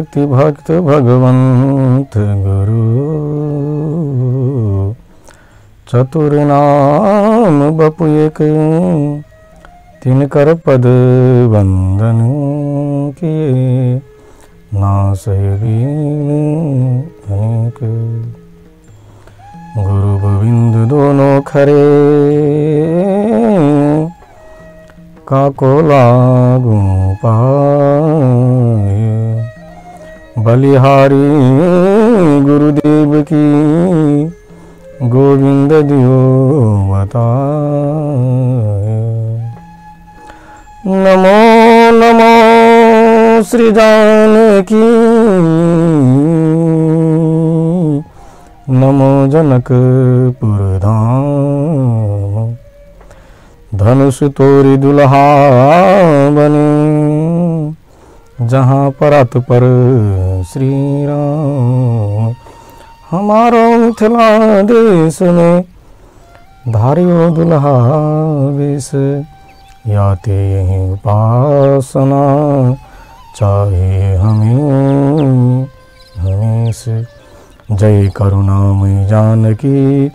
भक्ति भक्त भगवंत गुरु चतुर नाम बपु एक तिनकर पद वंदन किए नासय बीन अनेक। गुरु गोविंद दोनों खरे काको लागू पाए। बलिहारी गुरुदेव की गोविंद दियो बताए। नमो नमो श्री जानकी नमो जनकपुर धाम। धनुष तोरी दुल्हा बने जहाँ परात पर श्री राम। हमारो मिथिला देश में धारियो दुल्हा वेश। याते यही उपासना चाहे हमें हमेश। जय करुणामयी जानकी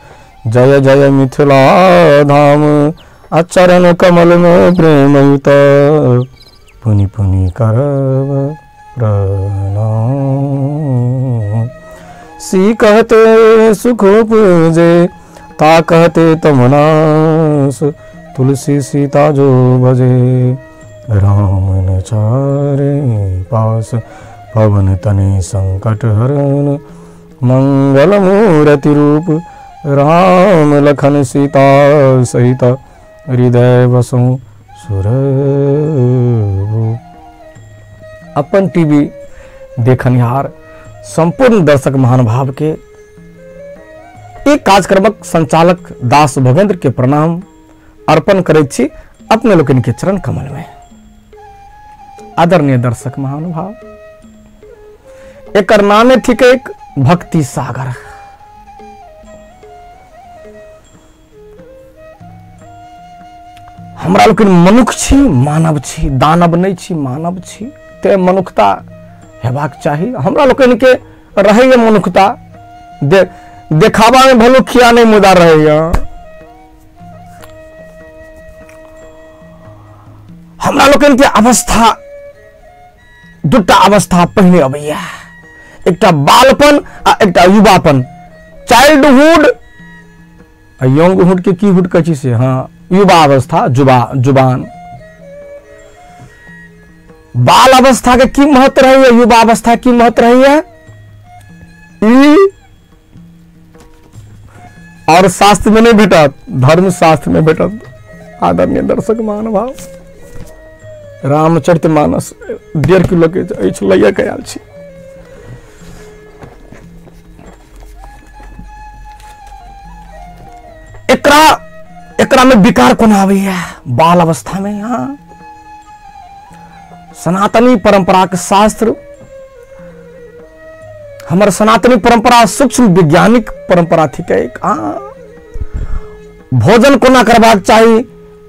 जय जय मिथिला धाम। अचरण कमल में प्रेम युत पुनि पुनि करब प्रणाम। सी कहते सुख उपजे ता कहते तमनास। तुलसी सीता जो भजे राम न चारे पास। पवन तने संकट हरण मंगल मूर्ति रूप। राम लखन सीता सहित हृदय बसों सुर। अपन टीवी देखनिहार संपूर्ण दर्शक महानुभाव के एक कार्यक्रमक संचालक दास भवेंद्र के प्रणाम अर्पण करैत छी अपने लोकनि के चरण कमल में। आदरणीय दर्शक महानुभाव, एकर नामे थिक एक भक्ति सागर। हमरा लोकनि मनुख छी, मानव छी, दानव नहीं छी, मानव छी। ते मनुखता हेबाक चाही। हमरा लोकनि के रहैए मनुखता, देखावा में भलो खिया नहीं मुदा रहैए। हमरा लोकनि के अवस्था दूटा अवस्था पहिने अबैया, एकटा बालपन आ एकटा युवापन। चाइल्डहुड आ यंगहुड के की हुड कहै छी से, हाँ, युवा अवस्था, जुबान। बाल अवस्था के की महत्व रहैया, युवा अवस्था की महत्व रहैया ई और शास्त्र में नहीं भेटत, धर्म शास्त्र में भेटत। आदरणीय दर्शक महानुभाव, रामचरित मानस 1.5 किलो के अछि, लैया के आयल छी। एकरा में विकार कोना आबैया बाल अवस्था में। हाँ, सनातनी परंपरा के शास्त्र, हमर सनातनी परंपरा सूक्ष्म वैज्ञानिक परंपरा थिक। हाँ, भोजन कोना करबाक चाही,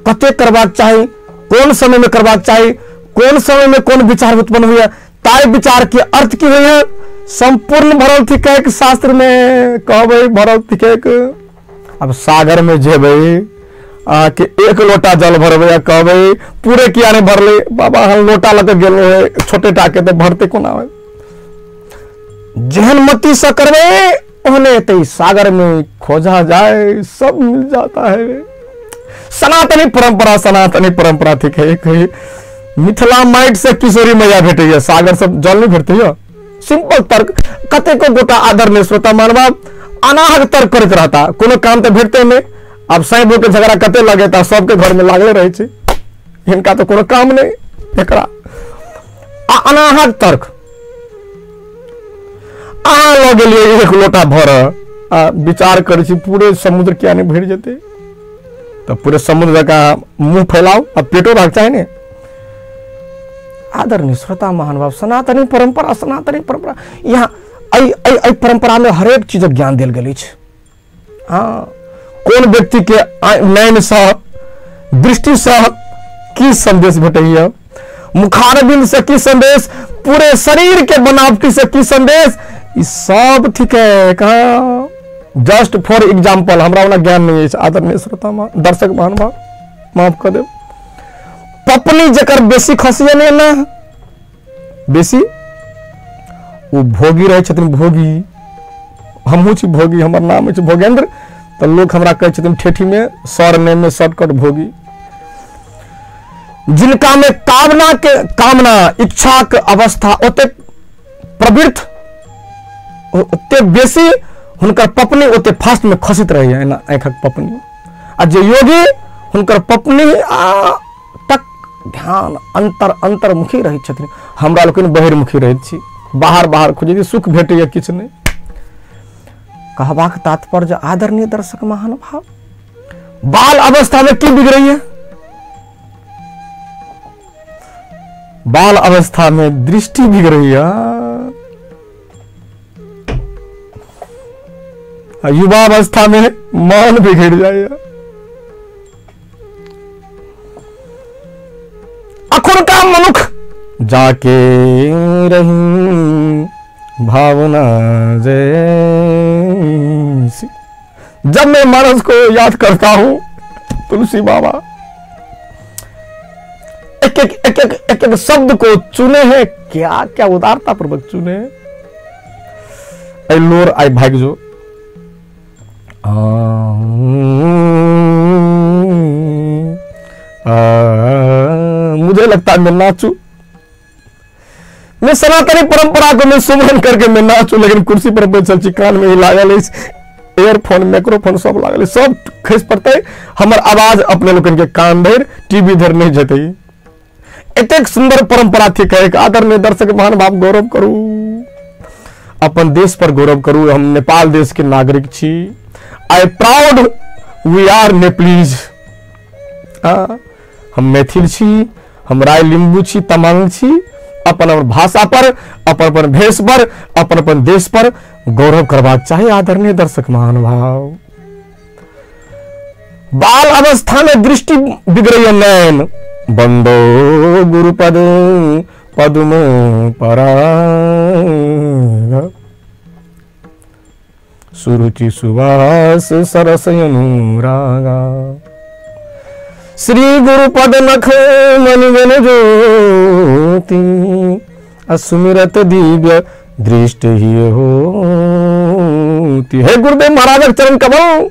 कते करबाक चाही, कोन समय में करबाक चाही, कोन समय में कोन विचार उत्पन्न होइए, ताहि विचार के अर्थ की होइए, संपूर्ण भरल थिक शास्त्र में। कहबै भरल थिक। अब सागर में जेबै के एक लोटा जल भरबै आ कहबै पूरे किया नहीं भरले, बाबा हम लोटा लऽ के गेलो है छोटे टाके तो भरते कोना है। जेहन मति से करबै ओहने एतै सागर में खोजा जाए सब मिल जाता है। सनातनी परंपरा, सनातनी परंपरा ठीक है। मिथिला माइट से किशोरी मैया भेटैया, सागर सब जल नहीं भेटैया। सिंपल तर्क। कतेको गोटा आदरणीय श्रोता मानवा अनाहक तर्क करैत रहता, कोनो काम तो भेटते नहीं। अब साइबो के झगड़ा कते लगेता, सबके घर में लागले रहे छै, हिनका तो कोनो काम नहीं एकरा। अनाहक तर्क। अहाँ लऽ गेलियै एक लोटा भर आ विचार करै छी पूरे समुद्र किया नहीं भरि जेतै, तऽ पूरे समुद्र जकाँ मुँह फैलाउ आ पेटो रहक चाही ने। आदरणीय श्रोता महानुभाव, सनातनी परंपरा, सनातनी परंपरा यहाँ एहि परंपरा में हरेक चीजक ज्ञान देल गेल अछि। हाँ, कोन व्यक्ति के नयन सँ दृष्टि सँ की संदेश भेटैया, मुखारबिंद से की संदेश, पूरे शरीर के बनावटी से की संदेश, ई सब ठीक है। कहाँ जस्ट फॉर एग्जाम्पल, हमरा ओना ज्ञान नहीं अछि आदरणीय श्रोता दर्शक महानुभाव माफ कर देब, पपनी जकर बेसी खसिया नहीं ना बेसी ओ भोगी रहे छथिन, भोगी हमहूँ छी भोगी, हमर नाम अछि भोगेंद्र, तो लोग हमरा कहै छथिन ठेठी में सर नेम में शॉर्टकट भोगी। जिनका में कामना के कामना इच्छा के अवस्था ओते प्रवृत्त ओते बेसी हुनकर पपनी ओते फास्ट में खसित रहैया एना आँखक पपनी, आ जे योगी हुनकर पपनी आ तक ध्यान अंतर अंतर्मुखी रहै छथिन। हमरा लोकनि बहिर्मुखी रहैत छी, बाहर बाहर खोजै छी, सुख भेटैया किछु नहि। कहबाक तात्पर्य आदरणीय दर्शक महानुभाव, बाल अवस्था में की बिगड़ैया? बाल अवस्था में दृष्टि बिगड़ैया, युवा अवस्था में मन बिगड़ जाइए। अखुनका मनुख जाके रही भावना जैसी। जब मैं मानस को याद करता हूं तुलसी बाबा एक एक एक एक एक एक शब्द को चुने हैं, क्या क्या उदारता पूर्वक चुने हैं। आई लोर आई भाग जो मुझे लगता है मैं नाचू, मैं सनातनी परंपरा को मैं सुमन करके मैं नाचू, लेकिन कुर्सी पर बैठल छी, कान में ही लागल अछि एयरफोन माइक्रोफोन सब लागल, सब खसि पड़तै, हमर आवाज अपने लोकनि के कान धरि टीवी धरि नहि जेतै। एतेक सुंदर परंपरा थिक। आदरणीय दर्शक महानुभाव, गौरव करू, अपन देश पर गौरव करू। हम नेपाल देश के नागरिक छी, I proud we are Nepalese. हम मैथिल छी, हम राय लिम्बू छी, तमांग छी। अपन अपन भाषा पर, अपन अपन भेष पर, अपन अपन देश पर गौरव करबाक चाही। आदरणीय दर्शक महानुभाव, बाल अवस्था में दृष्टि बिगड़ैया नैन बंदो गुरुपद पदुम पराग सुरुचि सुवास सरस अनुरागा श्री गुरुपद नख मणिगण ज्योति असुमिरत दिव्य दृष्टि ही होती। हे गुरुदेव महाराजक चरण कमल,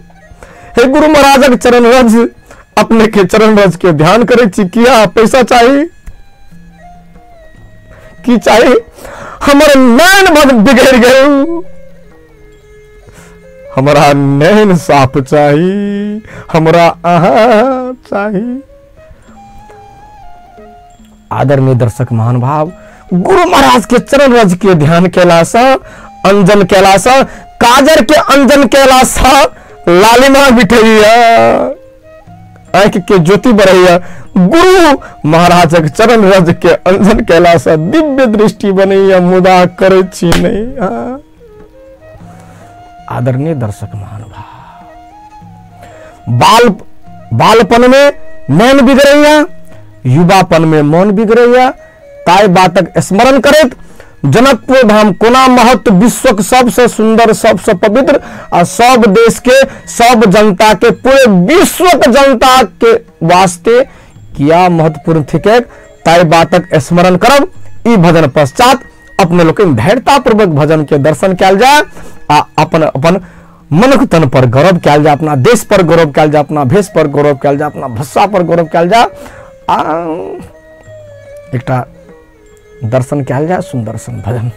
हे गुरु महाराजक चरण रज, अपने के चरण रज के ध्यान करे छी। किया पैसा चाहिए की चाहिए? हमर नैन बिगड़ गए, हमरा नैन साफ चाही, हमरा अहाँ चाही। आदरणीय दर्शक महानुभाव, गुरु महाराज के चरण रज के ध्यान केला सँ, अंजन केला सँ, काजर के अंजन केला सँ लालिमा मिटैया, आंख के ज्योति बढ़ैया। गुरु महाराजक चरण रज के अंजन केला सँ दिव्य दृष्टि बनैया, मुदा करै छी नहि। आदरणीय दर्शक महानुभाव, बालपन में नैन बिगड़ैया, युवापन में मन बिगड़ैया। ताहि बातक स्मरण करैत जनकपुर धाम कोना महत्व विश्वक सबसे सुंदर, सबसे पवित्र आ सब देश के सब जनता के पूरे विश्वक जनता के वास्ते किया महत्वपूर्ण थिकै, ताहि बातक स्मरण करब। ई भजन पश्चात अपने लोकनि धैर्यतापूर्वक भजन के दर्शन कयल जाय आ अपन अपन मनुख तन पर गौरव कयल जाय, अपना देश पर गौरव कयल जाय, अपना भेष पर गौरव कयल जाय, अपना भाषा पर गौरव कयल जाय आ एकटा दर्शन कयल जाय सुंदर सन भजन।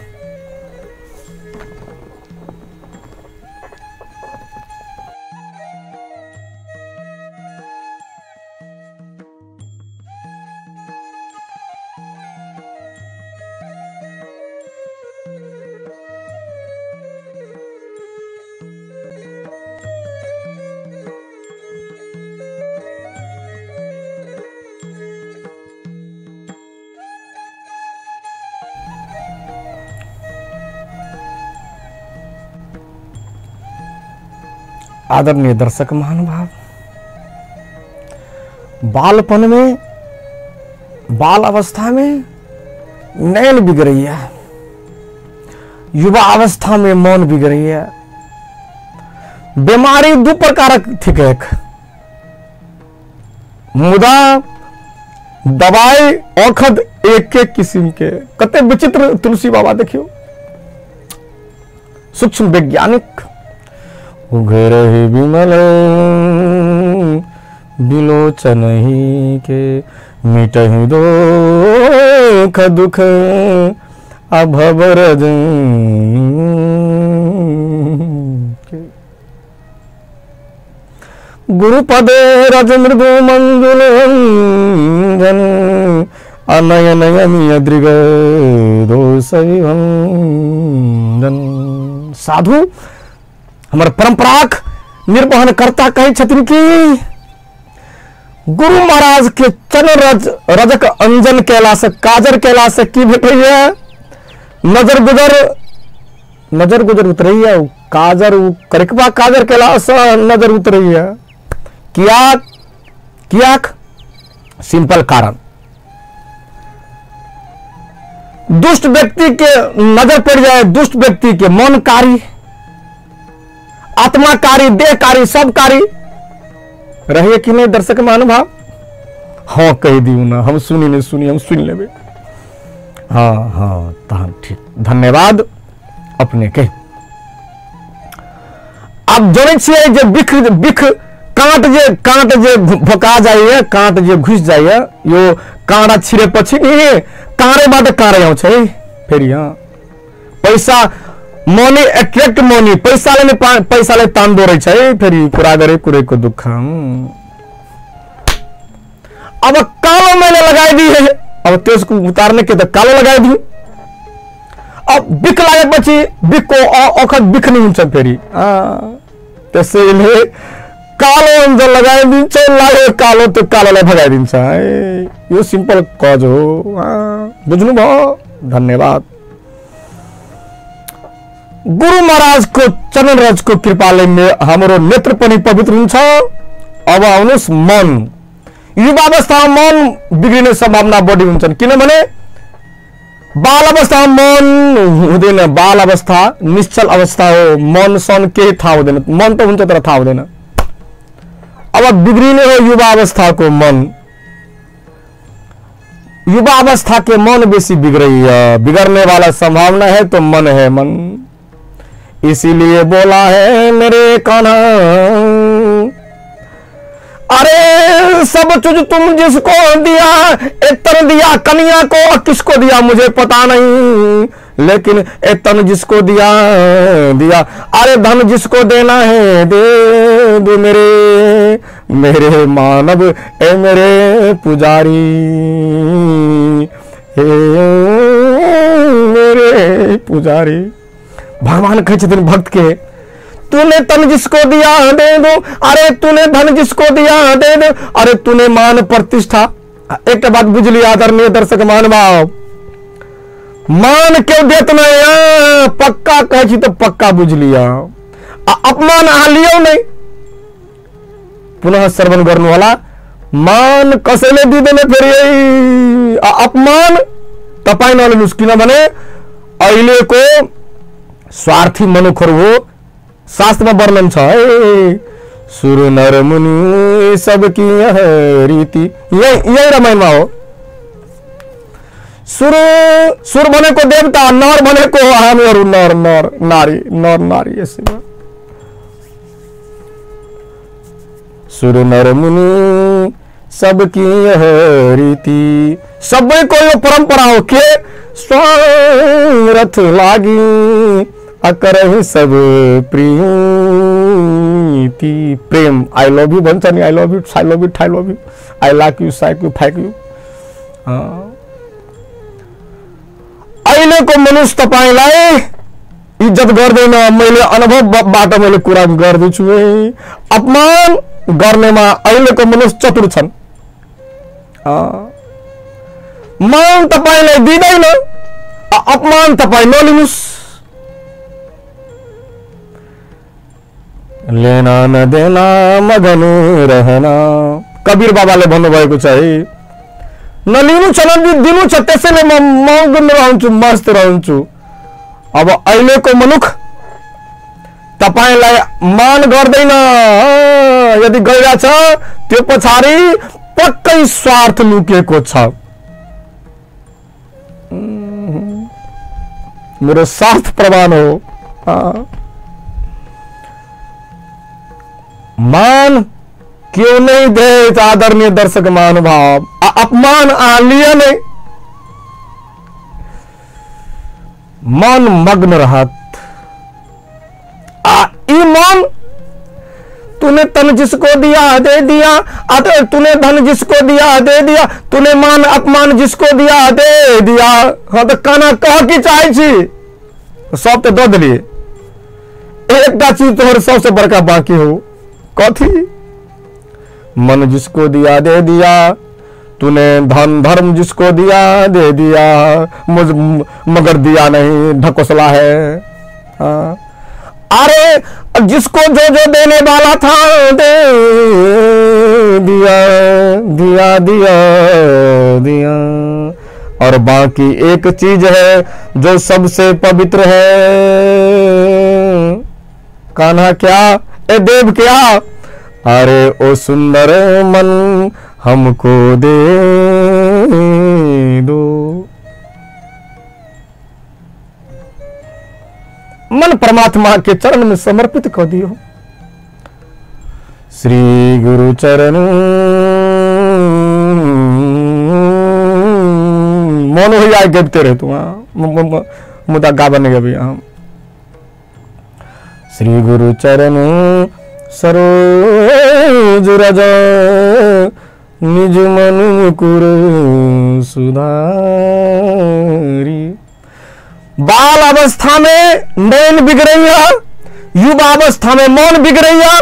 आदरणीय दर्शक महानुभाव, बालपन में बाल अवस्थामे नैन बिगड़ैया, युवा अवस्थामे मन बिगड़ैया। बीमारी दू प्रकारक थिक, मुदा दवाई औषध एक एक किस्म के। कते विचित्र तुलसी बाबा देखियो, सूक्ष्म वैज्ञानिक। उघर ही विमल बिलोचन ही के, मिटहि दोख दुख अभव रज। गुरुपद रज मृदु मंजुल अंजन, अनयन अमिय दृग दोष विभंजन। साधु हमर परंपराक निर्वहन कर्ता कहै छथिन कि गुरु महाराज के चरण रज रजक अंजन कैला से, काजर कैला से की भेटैया? नजर गुजर, नजर गुजर उतरैया। काजर करकबा काजर कैला से नजर उतरैया। कियाक? कियाक? सिंपल कारण, दुष्ट व्यक्ति के नजर पड़ जाए, दुष्ट व्यक्ति के मन कारी, आत्माकारी, देहकारी, सबकारी रहे कि नहीं? दर्शक महानुभाव हाँ कह दियो ना, हम सुनी नहीं सुनी, हम सुन लेबे। हाँ हाँ तहन ठीक, धन्यवाद अपने के। अब जनै छियै जे बिख बिख कांट जे, कांट जे भोका जाइए, कांट जे घुस जाइए, यो काँडा छिरे पछि नि काँडैबाट काँडै आउँछ है फेरि। हाँ पैसा मनी एट्र्याक्ट मनी, पैसाले नै पैसाले तान्दो रहेछ है फेरि, कुरा गरे कुरैको दुःख। अब कालो मैले लगाइदिए, अब त्यसको उतार्ने के त कालो लगाइदियो। अब बिख लागेपछि बिखको औखत बिख नै हुन्छ फेरि। त्यसैले कालो अंजन लगाइदिन्छ, लाग्यो कालो त्यो कालोलाई भगाइदिन्छ है। यो सिम्पल कज हो, बुझ्नुभयो? धन्यवाद। गुरु महाराजको चरण रजको कृपाले हाम्रो नेत्र पनि पवित्र हुन्छ। अब आउनुहोस् मन, युवावस्थामा मन बिग्रिने सम्भावना बढी हुन्छन्, किनभने बाल अवस्थामा मन हुँदैन। बाल अवस्था निश्चल अवस्था हो, मन सन केही थाहा हुँदैन, मन त हुन्छ तर थाहा हुँदैन। अब बिग्रिने हो युवा अवस्थाको मन। युवा अवस्था के मन बेसी बिगड़ैया, बिगड़ने वाला संभावना है तो मन है मन। इसीलिए बोला है मेरे कान्हा, अरे सब चीज तुम जिसको दिया, एक तन दिया कन्या को, किसको दिया मुझे पता नहीं, लेकिन एक तन जिसको दिया दिया, अरे धन जिसको देना है दे दो मेरे, मेरे मानव ए मेरे पुजारी, हे मेरे पुजारी। भगवान कहै छथिन भक्त के, तूने तन जिसको दिया दे दो, अरे तूने धन जिसको दिया दे दो, अरे तूने मान प्रतिष्ठा। एक बात बुझ लिया आदरणीय दर्शक महानुभाव, मान क्यों देत नहीं, पक्का कहै छी तो पक्का बुझ लिया, अपमान अहाँ लियौ नहीं। पुनः श्रवण गर्नु होला, मान कसैले दिँदैन फेरि, अपमान तपाईँ नलिनुहोस्, किनभने अहिलेको स्वार्थी मनुखहरू हो। शास्त्रमा वर्णन छ है, सुर नर मुनि सबकी यह रीति, यही रामायणमा हो। सुर, सुर भनेको देवता, नर भनेको हामीहरू, नर नर नारी, नर नारी, यसैमा सुर नर मुनि सबकी यह रीति, सबैको यो परम्परा हो के स्वार्थ लागि अकरहि सब प्रीति। प्रेम, I love you भन्छ नि, I love you, I love you, I love you, I like you, side you, Faiq you. अहिलेको मनुष्य तपाईँलाई इज्जत गर्दैन, मैले अनुभवबाट मैले कुरा गर्दैछु है। अपमान गर्नेमा अहिलेको मनुष्य चतुर छन्। मान तपाईँलाई दिँदैन, अपमान तपाईँ नलिनुहोस्। लेना न देना मगन रहना, कबीर बाबाले भन्नुभएको छ है, नलिनु छ न दिनु छ, त्यसैले म मग्न रहन्छु, मस्त रहन्छु। अब अहिलेको मनुख तपाईलाई मान गर्दैन, यदि गरिरहेछ त्यो पछाडि पक्कै स्वार्थ लुकेको छ। मेरो शास्त्र प्रमाण हो। मान क्यों नहीं दे आदरणीय दर्शक महानुभाव, अपमान आ लिया नहीं, मन मग्न रहत। आ ई मन तूने तन जिसको दिया दे दिया, तूने धन जिसको दिया दे दिया, तूने मान अपमान जिसको दिया दे दिया। हाँ तो काना कह की चाहे छी, सब तो दऽ देलिए, एकटा चीज तोहर सबसे बड़का बाकी हो, कथी? मन जिसको दिया दे दिया, तूने धन धर्म जिसको दिया दे दिया, मुझ मगर दिया नहीं, ढकोसला है। हाँ अरे जिसको जो जो देने वाला था दे दिया दिया दिया दिया, और बाकी एक चीज है जो सबसे पवित्र है। कान्हा क्या, ए देव क्या, अरे ओ सुंदर मन हमको दे दो। मन परमात्मा के चरण में समर्पित कर दियो। श्री गुरु चरण मन हो जाए गबते रहे तू, मुदा गाबा नहीं गबी। श्री गुरु चरण सरोज रज निज मन मुकुर सुधारी। बाल अवस्था में नैन बिगड़ैया, युवा अवस्था में मन बिगड़ैया,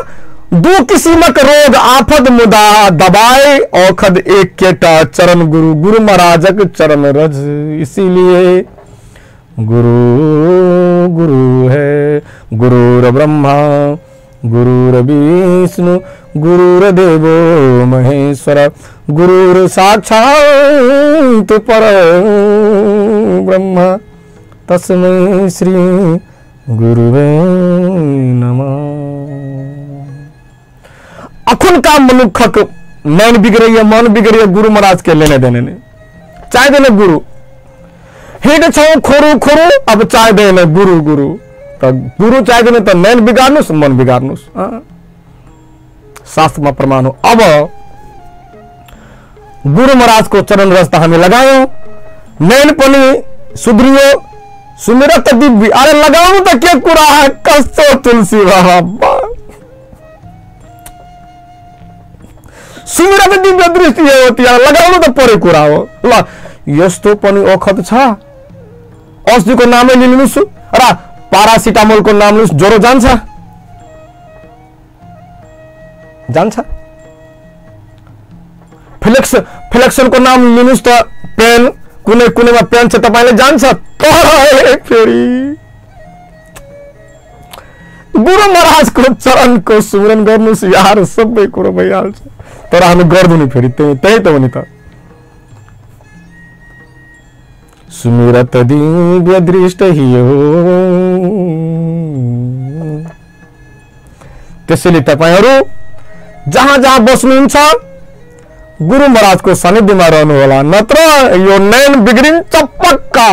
दू किस्मक रोग आफत मुदा दबाए औखद एक केटा चरण गुरु, गुरु महाराजक चरण रज। इसीलिए गुरु गुरु है, गुरुर ब्रह्मा गुरुर विष्णु गुरुर देवो महेश्वर गुरुर साक्षात पर ब्रह्म तस्मै श्री गुरुवे नमः। अखुनका मनुखक नैन बिगड़ैया मन बिगड़ैया गुरु महाराज के लेने देने ने चाय देने गुरु हिट छौ खोरू खोरू अब चाय देने गुरु गुरु त गुरु चाय देने त नैन बिगार्नुस् मन बिगार्नुस्। शास्त्रमा प्रमाण हो। अब गुरु महाराज को चरण रस त हामी लगायौं, नैन पनि सुध्रियो, सुमिरत दिव्य। अरे लगाउनु त के कुरा है, कस्तो तुलसी बाबा सुमिरत दिव्य दृष्टि हो त्यहाँ लगाउनु त परे कुरा हो। ल यस्तो पनि औखत छ, औषधिको नामै लिनुहोस् र पारासिटामोलको नाम लिनुहोस्, ज्वरो जान्छ जान्छ। फ्लेक्सनको नाम लिनुहोस् त पेन कुनै कुनैमा पेन छ तपाईले जान्छ। तर फेरि गुरु महाराजको चरणको सुमरन गर्नुहोस् यार, सबै कुरो भइहाल्छ। तर हामी गर्दैनौँ फेरि, त्यही त हो नि त। सुमिरत दिव्य दृष्ट हियो। त्यसैले तपाईहरू जहाँ जहाँ बस्नुहुन्छ गुरु महाराजको सानिध्यमा रहनुहोला, नत्र यो नैन बिग्रिन्छ पक्का।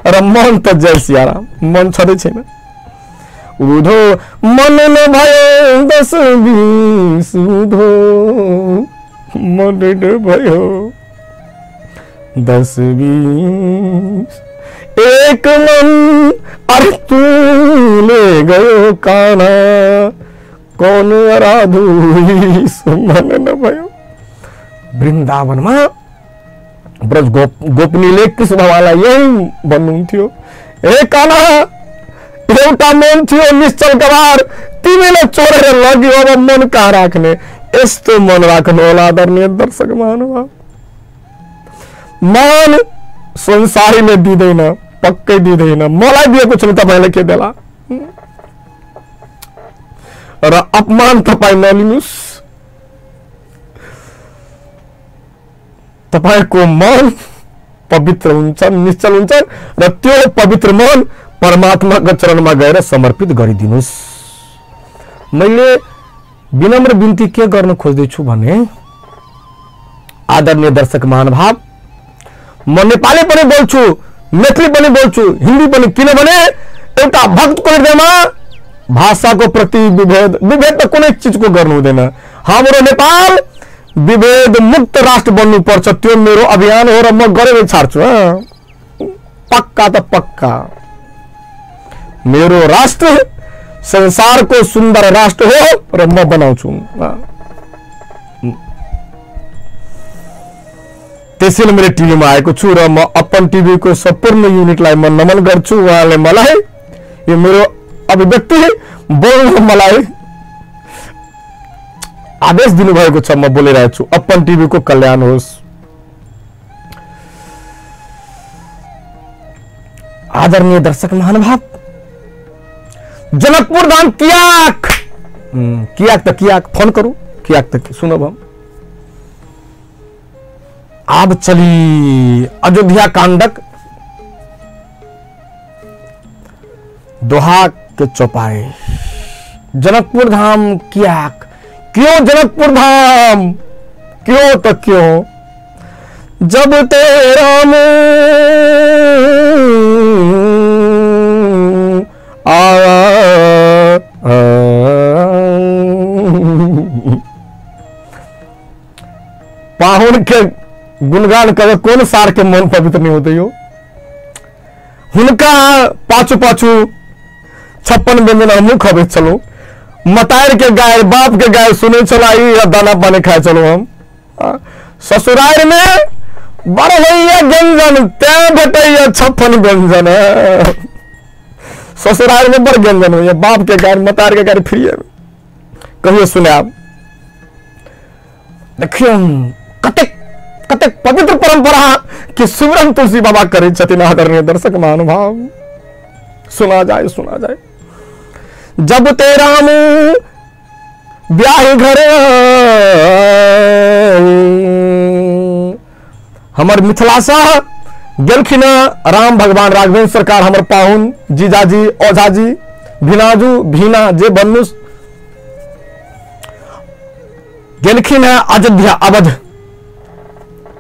र मन त जय सियाराम, मन छँदै छैन। उधो मन न भयो दस बीस, उधो मन न भयो दस बीस, एक मन अरे तू ले गयो कान्हा कौन अराधु मन न भयो। वृन्दावनमा ब्रज गोपनीले कृष्ण भगवानलाई यही भन्नुहुन्थ्यो, हे कान्हा एउटा मन थियो निश्चल गवार, तिमीले चोरेर लग्यो, अब मन कहाँ राख्ने? यस्तो मन राख्नु होला आदरणीय दर्शक महानुभाव। मन संसारीले दिँदैन, पक्कै दिँदैन। मलाई दिएको छ तपाईँले के देला? र अपमान तपाईँ नलिनुहोस्। तपाईको मन पवित्र हुन्छ, निश्चल हुन्छ र त्यो पवित्र मन परमात्माको चरणमा गएर समर्पित गरिदिनुस्। मैले विनम्र बिन्ती के गर्न खोज्दैछु भने आदरणीय दर्शक महानुभाव, म नेपाली पनि बोल्छु, मैथिली पनि बोल्छु, हिन्दी पनि, किनभने एउटा भक्तको हृदयमा भाषाको प्रति विभेद विभेद त कुनै चिजको गर्नु हुँदैन। हाम्रो नेपाल विभेद मुक्त राष्ट्र बन्नुपर्छ, त्यो मेरो अभियान हो र म गरेरै छाड्छु। पक्का त पक्का मेरो राष्ट्र संसारको सुन्दर राष्ट्र हो र म बनाउँछु। त्यसैले मैले टिभीमा आएको छु र म अपन टिभीको सम्पूर्ण युनिटलाई म नमन गर्छु। उहाँले मलाई यो मेरो अभिव्यक्ति बोल्न मलाई आदेश दिनुभएको छ, म बोलिरहेको छु। अपन टिभीको कल्याण होस्। आदरणीय दर्शक महानुभाव, जनकपुर धाम कियाक कियाक त कियाक, फोन करू कियाक त सुनब हम। आब चली अयोध्या कांडक दोहा के चौपाई। जनकपुर धाम कियाक, क्यों जनकपुर धाम, क्यों तो क्यों, जब तेरा मुँह आया पाहुन के गुणगान करे कोन सार के मन पवित्र नहीं होते यो। हुनका पाछू पाछू 56 व्यंजन हमू खबे चलो, मतार के गाय बाप के गाय सुने चला या दाना पानी खाए चलो हम। ससुराल में बड़ होइया व्यंजन तैं भेटैया 56 व्यंजन। ससुराल में बड़ व्यंजन होइया, बाप के गाय मतार के गाय फ्री कहियो सुनाब। देखियो कतेक कतेक पवित्र परंपरा कि सुमरन तुलसी बाबा करै छथिन। आदरणीय दर्शक महानुभाव, सुना जाए सुना जाए। जब तेरा मुँह ब्याह घर, हमर मिथिला सा गेलखिन राम भगवान राघवेंद्र सरकार, हमर पाहुन जीजाजी ओझाजी भिनाजू भीना जे बन्नु गेलखिन है अयोध्या अवध।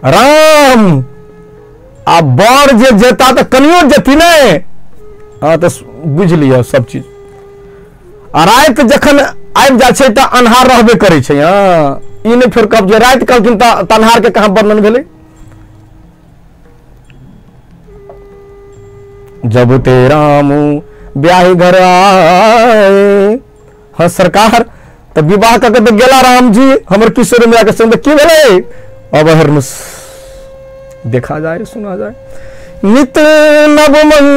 राम आ बर जे जेता तो कनियो जेती नहीं, हाँ तो बुझ लिया सब चीज। आ राति जखन आबि जाइ छै तऽ अन्हार रहबे करै छै। हाँ ई नहि फेर कहब जे राति कहलखिन तऽ अन्हार के कहाँ वर्णन भेलै। जब तेरा मुँह ब्याही घर आए, हाँ सरकार तऽ विवाह कऽ के तऽ गेला राम जी हमर किशोर मिया के संग, की भेलै अबहरनुस। देखा जाए सुना जाए। नित नव मंगल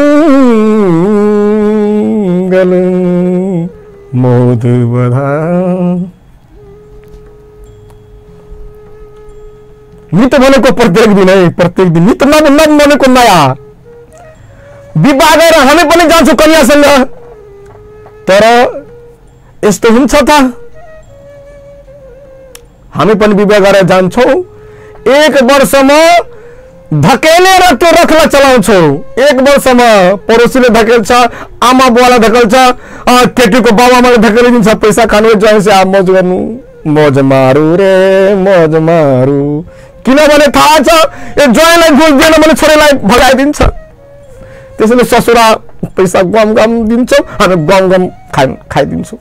मोद बधा, नित भनेको प्रत्येक दिन है, प्रत्येक दिन नित नव नव भनेको नयाँ। विवाह गरेर हामी पनि जान्छौँ कन्यासँग, तर यस्तो हुन्छ त हामी पनि विवाह गरेर जान्छौँ, एक वर्षमा धकेलेर त्यो रथलाई चलाउँछौँ। एक वर्षमा पड़ोसीले धकेल्छ, आमा बुवालाई धकेल्छ, केटीको बाबुआमाले धकेलिदिन्छ, पैसा खानु ज्वाइँ आ मौज गर्नु, मौज मारू रे मौज मारू। किनभने थाहा छ यो ज्वाइँलाई घुस दिएन भने छोरीलाई भगाइदिन्छ। त्यसैले ससुरा पैसा गम गम दिन्छौँ, हामी गम गम खाइदिन्छौँ।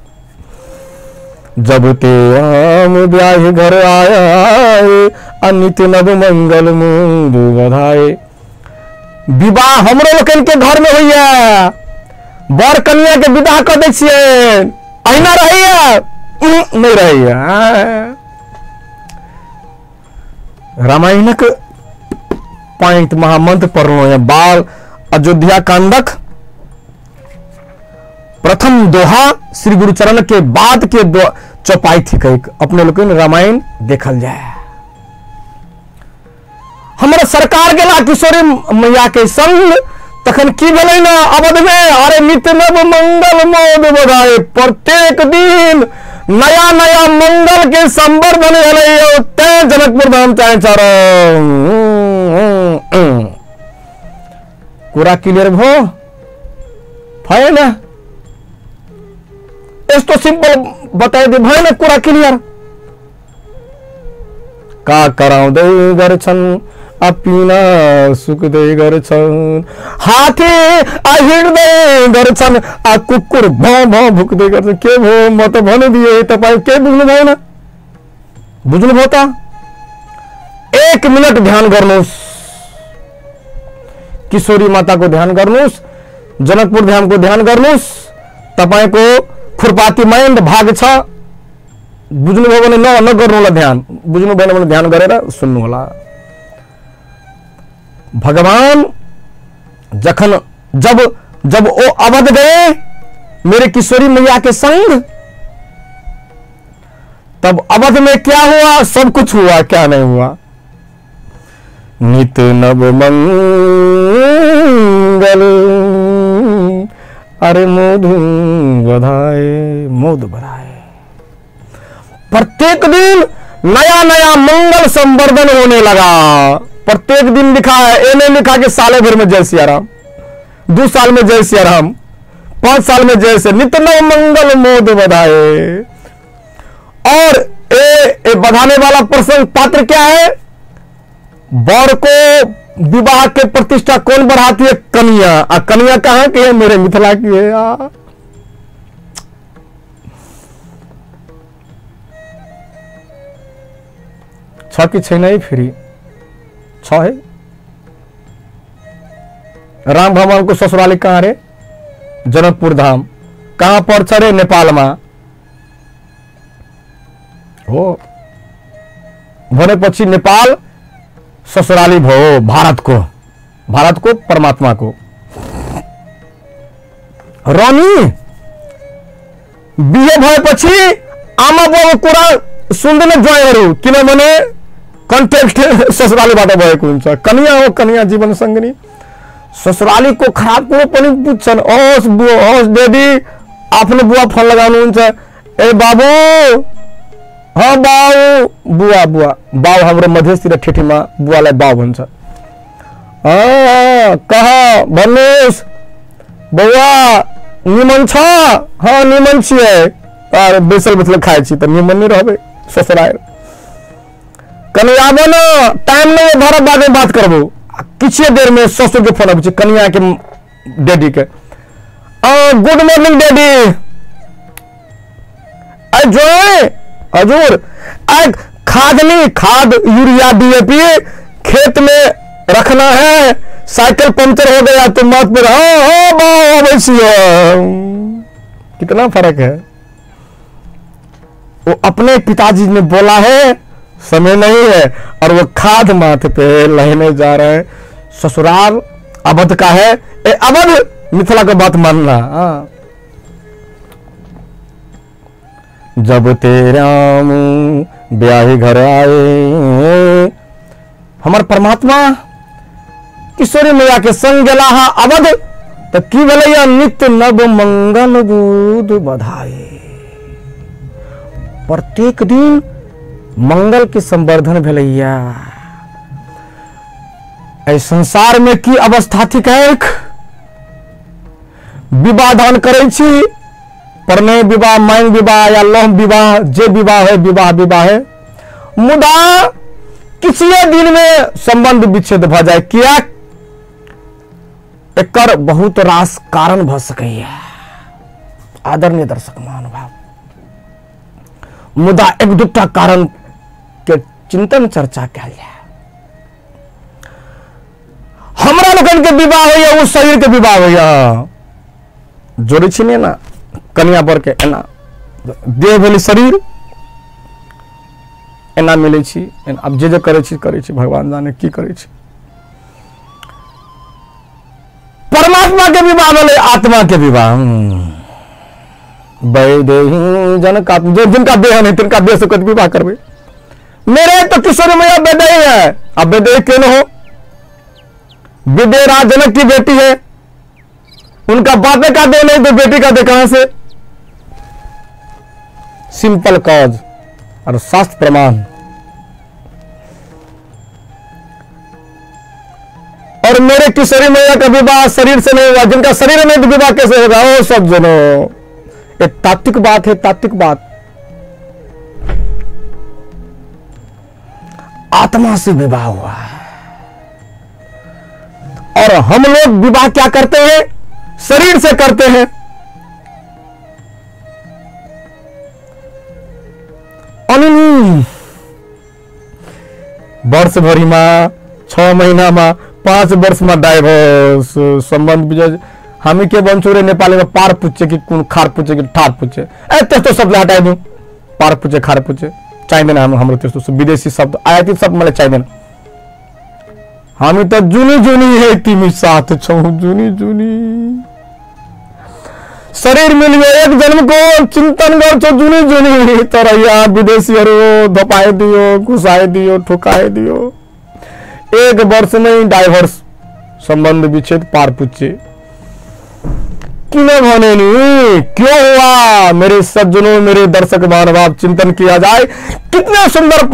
जब ते राम ब्याह घर आए, अनित नव मंगल मुंद बधाए। विवाह हमरो लोकनि के घर में होइया, बर कन्या के विवाह कऽ दै छियै, अहिना रहैया नहीं रहैया। रामायणक पाँच महामंत्र पढ़लहुँ हैं, बाल अयोध्या कांडक प्रथम दोहा श्री गुरुचरण के बाद के चौपाई थी। अपने लोग रामायण देखल जाए। हमारा सरकार गेला किशोरी मैया के संग, तखन की भेलै ना अवध में, अरे नित नव मंगल मोद बधाए, प्रत्येक दिन नया नया मंगल के संवर्धन भेलै तैं जनकपुर धाम चाहे चारो। कुरा क्लियर भो भएन? यस्तो सिम्पल बताइदिए भएन कुरा क्लियर? का कराउँदै गर्छन् अपिना सुक्दै गर्छन्, हाथी आ हिँड्दै गर्छन्, आ कुकुर भँ भँ भुक्दै गर्छन्। के भयो? म त भनिदिएँ, तपाईँ के बुझ्नु भएन? बुझ्नुभयो त? एक मिनट ध्यान गर्नुहोस्, किशोरी माताको ध्यान गर्नुहोस्, जनकपुर धामको ध्यान गर्नुहोस्। तपाईँको खुरपाती माइन्ड भाग छ, बुझ्नुभयो भने नगर्नु होला ध्यान, बुझ्नु भएन भने ध्यान गरेर सुन्नु होला। भगवान जखन जब जब वो अवध गए मेरे किशोरी मैया के संग, तब अवध में क्या हुआ? सब कुछ हुआ, क्या नहीं हुआ? नित नव मंगल अरे मोद बधाए, मोद बधाए। प्रत्येक दिन नया नया मंगल संवर्धन होने लगा। प्रत्येक दिन लिखा है, ये नहीं लिखा कि साले भर में जय सियाराम, 2 साल में जय सियाराम, 5 साल में जय से, नित नव मंगल मोद बधाए। और ए बधाने वाला प्रसंग पात्र क्या है? वर को विवाह के प्रतिष्ठा कौन बढ़ाती है? कन्या। आ कन्या कहाँ की है? मेरे मिथिला की है। आ छ कि छैन है? फेरि छ है। राम भगवान को ससुराली कहाँ रे? जनकपुर धाम। कहाँ पर्छ रे? नेपालमा हो। भनेपछि नेपाल ससुराली भयो भारतको, भारतको परमात्माको। र नि बिहे भएपछि आमा बुवाको कुरा सुन्दैन ज्वाइँहरू, किनभने कन्टेक्स्ट ससुरालीबाट भएको हुन्छ। कन्या हो, कन्या जीवन सङ्गिनी। ससुरालीको खराब कुरो पनि बुझ्छन्। होस् बुवा, होस् डेडी, आफ्नो बुवा फोन लगाउनुहुन्छ, ए बाबु, हँ बाउ, बुवा बुवा बाउ, हाम्रो मधेसतिर ठेठीमा बुवालाई बाउ भन्छ। कह भन्नुहोस् बौआ निमन छ? हँ निमन छियै। आर बेसल बेसल खाइ छी त निमन नै रहबै ससुराल। कनि आबो न, टाइम नै भर बादमे बात करबो। किछुए देर में ससुर के फोन आबै छै, कनिया के डैडी के, गुड मॉर्निंग डैडी। अजय हजुर, खाद नहीं, खाद यूरिया डीएपी खेत में रखना है, साइकिल पंचर हो गया तो मत पर। हाँ हाँ कितना फर्क है। वो अपने पिताजी ने बोला है समय नहीं है, और वो खाद माथे पे लहने जा रहे हैं। ससुराल अवध का है, ए अवध मिथिला का बात मानना। हाँ। जब तेरा ब्याही घर आए, हमार परमात्मा किशोरी मैया के संग गेला हा अवध, तो की भेलैया? नित्य नव मंगल दूध बधाए। प्रत्येक दिन मंगल के संवर्धन भेलैया। एहि संसार में की अवस्था थिक? विवाह दान करै छी, प्रणय विवाह, मांग विवाह या लौह विवाह, जे विवाह है विवाह विवाह है, मुदा किसी दिन में संबंध विच्छेद भ जाए। किया? एकर बहुत रास कारण भ सकैया आदरणीय दर्शक महानुभाव, मुदा एक दूटा कारण के चिंतन चर्चा कयल जाए। हमरा लोकनि के विवाह होइया, ओ शरीर के विवाह होइया, जोड़ै छी ने ना कन्या बर के, एना देह भेलै शरीर, एना मिलै छी, आब जे जे करै छी करै छी, भगवान जाने की करै छी। परमात्मा के विवाह भेलै आत्मा के विवाह। वैदेही जनक, जो जिनका देह नहीं तिनका देह से कत विवाह करबै। मेरे तो किशोरी मैया वैदेही है, अब वैदेही क्यों न हो? विदेह जनक की बेटी है, उनका बापे का दे नहीं तो बेटी का दे कहां से? सिंपल कॉज और शास्त्र प्रमाण। और मेरे किशोरी मैया का विवाह शरीर से नहीं हुआ, जिनका शरीर में विवाह कैसे होगा? ओ सब जनों, एक तात्विक बात है, तात्विक बात। आत्मा से विवाह हुआ है। और हम लोग विवाह क्या करते हैं? शरीर से करते हैं। वर्ष भरी में 6 महीना में 5 वर्ष में डाइवोर्स संबंध विजय। हामी के बन्छौँ रे नेपालीमा पार पुच्छे कि कुन खार पुच्छे कि ठार पुच्छे, ए त्यस्तो शब्द हटाइदिउँ, पार पुच्छे खार पुच्छे चाहिँदैन हाम्रो त्यस्तो विदेशी शब्द आयातित शब्द मलाई चाहिँदैन। हामी त जुनी जुनी है तिमी साथ छौ जुनी जुनी, शरीर मिल्यो एक जन्मको चिन्तन गर्छौ जुनी जुनी, तर यहाँ विदेशीहरू धपाइदियो, घुसाइदियो, ठोकाइदियो, एक वर्षमै डाइभोर्स संबंध विच्छेद पार पुच्छे। किनभने नि क्यों हुआ? मेरे सज्जनों, मेरे दर्शक महानुभाव, चिंतन किया जाए। कितना सुंदर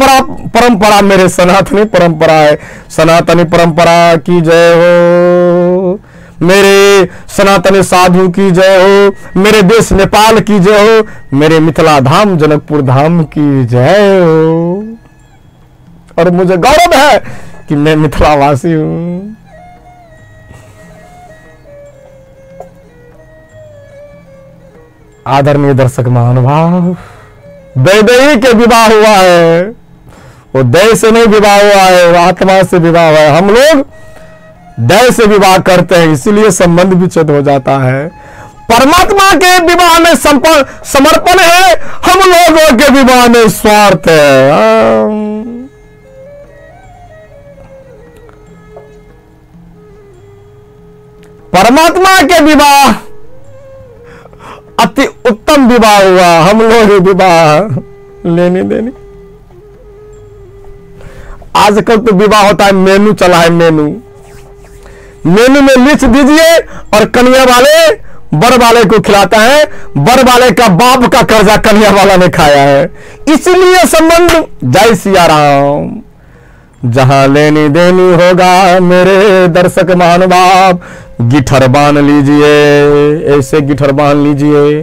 परंपरा मेरे सनातनी परंपरा है। सनातनी परंपरा की जय हो, मेरे सनातनी साधु की जय हो, मेरे देश नेपाल की जय हो, मेरे मिथिला धाम जनकपुर धाम की जय हो। और मुझे गौरव है कि मैं मिथिलावासी हूं। आदरणीय दर्शक महानुभाव, वैदेही के विवाह हुआ है, वो देह से नहीं विवाह हुआ है, वो आत्मा से विवाह हुआ है। हम लोग देह से विवाह करते हैं, इसीलिए संबंध विच्छेद हो जाता है। परमात्मा के विवाह में समर्पण है, हम लोगों के विवाह में स्वार्थ है। परमात्मा के विवाह अति उत्तम विवाह हुआ, हम लोग विवाह लेने देने। आजकल तो विवाह होता है, मेनू चला है, मेनू मेनू में लिख दीजिए और कन्या वाले बर वाले को खिलाता है, बर वाले का बाप का कर्जा कन्या वाला ने खाया है। इसलिए संबंध। जय सिया राम। जहां लेनी देनी होगा मेरे दर्शक महानुभाव, गिठर बांध लीजिए, ऐसे गिठर बांध लीजिए,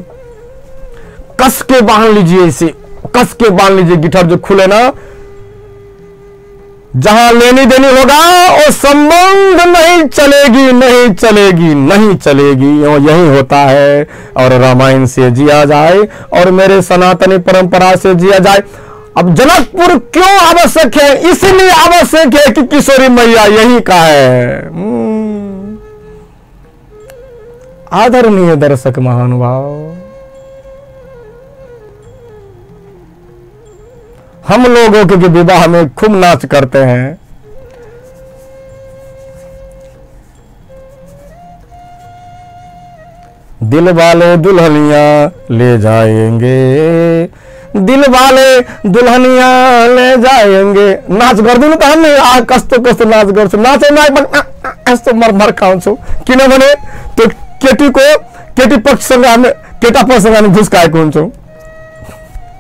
कस के बांध लीजिए, ऐसे कस के बांध लीजिए, गिठर जो खुले ना। जहां लेनी देनी होगा वो संबंध नहीं चलेगी, नहीं चलेगी, नहीं चलेगी। यही होता है। और रामायण से जिया जाए और मेरे सनातनी परंपरा से जिया जाए। अब जनकपुर क्यों आवश्यक है? इसलिए आवश्यक है कि किशोरी मैया यही का है। आदरणीय दर्शक महानुभाव, हम लोगों के विवाह में खूब नाच करते हैं। दिल वाले दुल्हनिया ले जाएंगे, दिल वाले दुल्हनिया ले जाएंगे। नाच गर्दैनौँ त हामी, आ कस्तो कस्तो नाच गर्छौँ, नाचे यस्तो मरमर खाउँछौँ, किनभने त्यो केटीको केटी पक्षसँग हामी केटा पक्षसँग हामी घुस खाएको हुन्छौँ।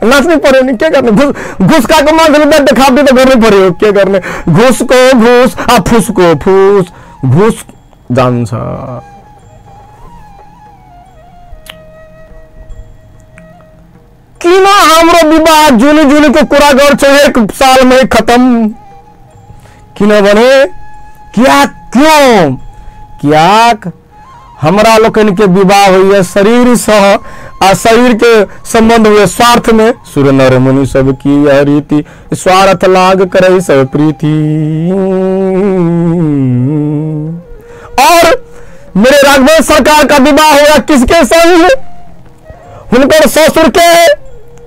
नाच्नै पर्यो नि, के गर्ने? घुस घुस खाएको मान्छेले बेड खाप्ने त गर्नै पर्यो, के गर्ने? घुसको घुस आ फुसको फुस, घुस जान्छ। किन हाम्रो विवाह जुनी जुनीको कुरा गर्छौँ, एक सालमै खतम? किनभने क्या क्यों कियाक हमरा लोकनि के विवाह होइए शरीर सँ आ शरीर के संबंध हुए स्वार्थ में। सुर नर मुनि सब की यह रीति, स्वार्थ लाग करे सब प्रीति। और मेरे राघवेंद्र सरकार का विवाह हुआ किसके संग? हुनकर ससुर के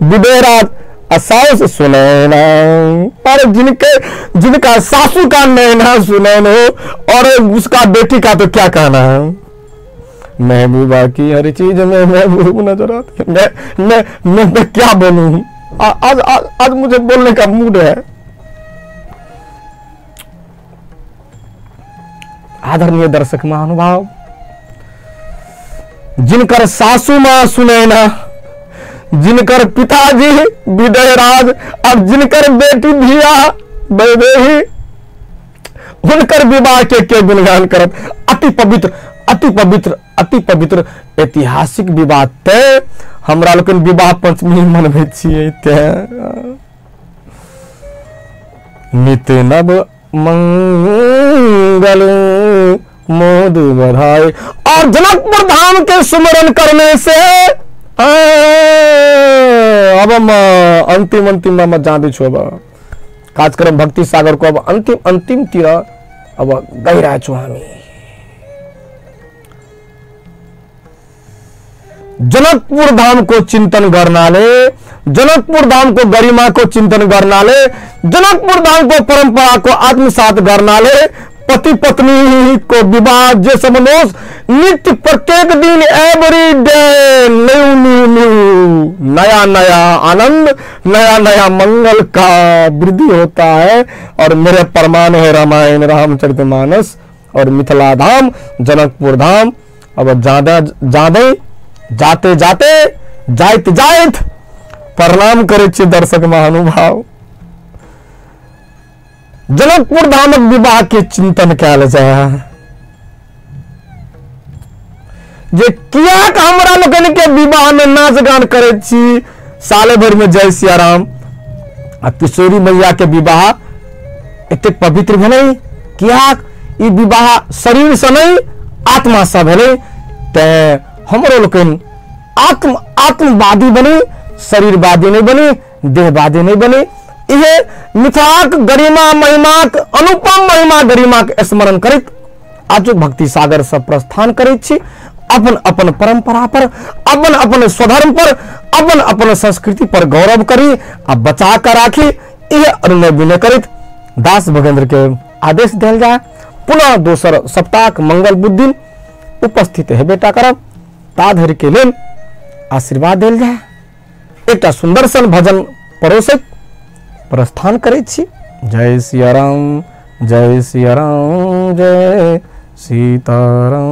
विदेहराज सास सुनैना। और जिनके जिनका सासू का नैना सुनैन हो और उसका बेटी का तो क्या कहना है। महबूबा की हर चीज में महबूब नजर आती है। मैं क्या बोलूं? आज आज आज मुझे बोलने का मूड है। आदरणीय दर्शक महानुभाव, जिनकर सासू मां सुनैना, जिनकर पिताजी विदयराज और जिनकर बेटी धिया वैदेही, हुनकर विवाह के गुणगान करत। अति पवित्र, अति पवित्र, अति पवित्र ऐतिहासिक विवाह। ते हमरा लोकनि विवाह पंचमी मनबै छियै। ते नित नव मंगल मोद बढ़ाए। और जनकपुर धाम के सुमरन करने से अब हम अंतिम अंतिम में जाँदै छु। अब कार्यक्रम भक्ति सागर को अब अंतिम अंतिम तिर अब गइरहेको छु हामी। जनकपुर धाम को चिंतन गर्नाले, जनकपुर धाम को गरिमा को चिंतन गर्नाले, जनकपुर धाम को परंपरा को आत्मसात गर्नाले, पति पत्नी को विवाह जे समनोस नित्य प्रत्येक दिन every day new new new नया नया आनंद, नया नया मंगल का वृद्धि होता है। और मेरे प्रमाण है रामायण, रामचरितमानस और मिथिला धाम, जनकपुर धाम। अब ज्यादा ज्यादा जाते जाते जाइत जाइत प्रणाम करै छी दर्शक महानुभाव। जनकपुर धामक विवाह के चिंतन कयल जाय जे कियाक हमरा लोकनि के विवाह में नाच गान करै छी साले भरि में जय सियाराम। आ किशोरी मैया के विवाह एतेक पवित्र भेलै कियाक ई विवाह शरीर से नहीं आत्मा से भेलै। तें हमरो लोकनि आत्म आत्मवादी बनी, शरीरवादी नहीं बनी, देहवादी नहीं बनी। इहे मिथिलाक गरिमा महिमाक अनुपम महिमा गरिमाक स्मरण करैत आजुक भक्ति सागर से प्रस्थान करैत छी। अपन अपन परंपरा पर, अपन अपन स्वधर्म पर, अपन अपन संस्कृति पर गौरव करी आ बचा कर राखी। इहे अनुनय विनय करैत दास भगेंद्र के आदेश देल जाय। पुनः दोसर सप्ताह मंगल बुध दिन उपस्थित हेबेटा करब। ता धरि के लेल आशीर्वाद देल जाय। एकटा सुंदर सन भजन परोसैत प्रस्थान करै छी। जय सियाराम, जय सियाराम, जय सीताराम।